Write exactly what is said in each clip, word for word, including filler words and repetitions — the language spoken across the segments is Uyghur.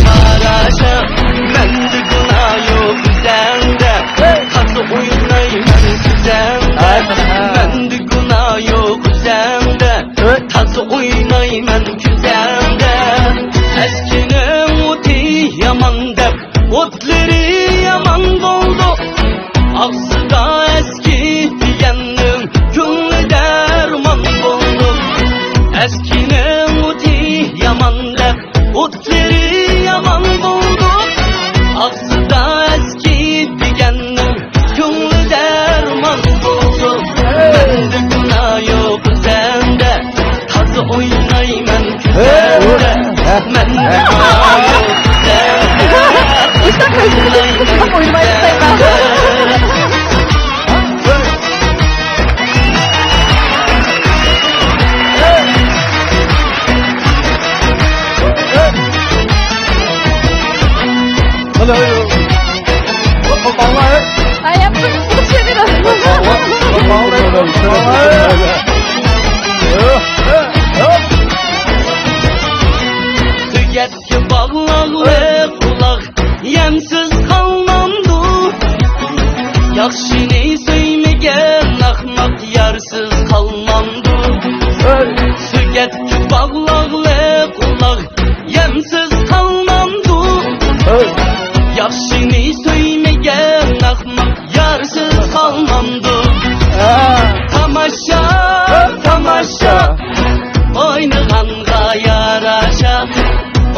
قاراشا، مەندە گۇناھ يوق ئۆزۈڭدە، تازا ئوينايمەن كۆزۈڭدە. مەندە گۇناھ يوق ئۆزۈڭدە، تازا ئوينايمەن كۆزۈڭدە. ئەسكىنىڭ ئوتى يامان دەپ، ئوتلىرى يامان بولدى. ئاغزىدا ئەسكى دېگەننىڭ كۆڭلى دەرمان بولدى. ئەسكىنىڭ ئوتى يامان دەپ، ئوتلىرى يامان بولدى. ئاغزىدا ئەسكى دېگەننىڭ كۆڭلى دەرمان بولدى. مەندە گۇناھ يوق ئۆزۈڭدە، تازا ئوينايمەن كۆزۈڭدە. مەندە گۇناھ يوق ئۆزۈڭدە. سۆگەتكە باغلاغلىق قۇلاق يەمسىز قالمامدۇ؟ ياخشىنى سۆيمىگەن ئەخمەق يارسىز قالمامدۇ؟ سۆگەتكە باغلاغلىق قۇلاق يەمسىز قالمامدۇ؟ ياخشىنى سۆيمىگەن ئەخمەق يارسىز قالمامدۇ؟ تاماشا، تاماشا، ئوينىغانغا ياراشا،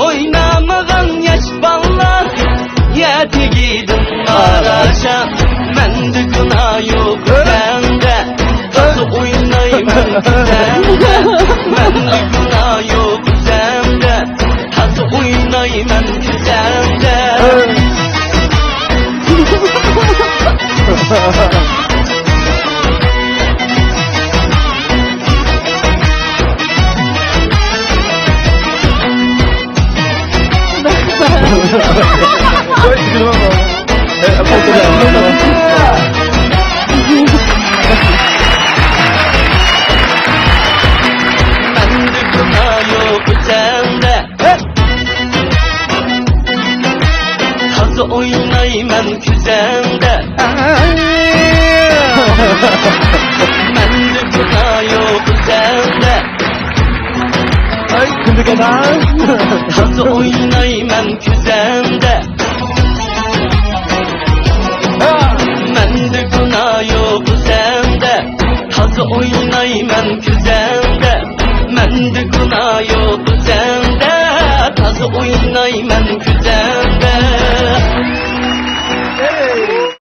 ئوينامىغان ياش بالىلار يەر تېگىدىن ئاراشا. مەندە گۇناھ يوق ئۆزۈڭدە، تازا ئوينايمەن كۆزۈڭدە. مەندە گۇناھ يوق ئۆزۈڭدە، تازا ئوينايمەن كۆزۈڭدە. مەندە گۇناھ يوق ئۆزۈڭدە، تازا ئوينايمەن كۆزۈڭدە. مەندە گۇناھ يوق ئۆزۈڭدە. ئاي، كۈلدۈرگەن ھە. تازا ئوينايمەن كۆزۈڭدە. مەندە گۇناھ يوق ئۆزۈڭدە، تازا ئوينايمەن كۆزۈڭدە. مەندە گۇناھ يوق ئۆزۈڭدە، تازا ئوينايمەن كۆزۈڭدە.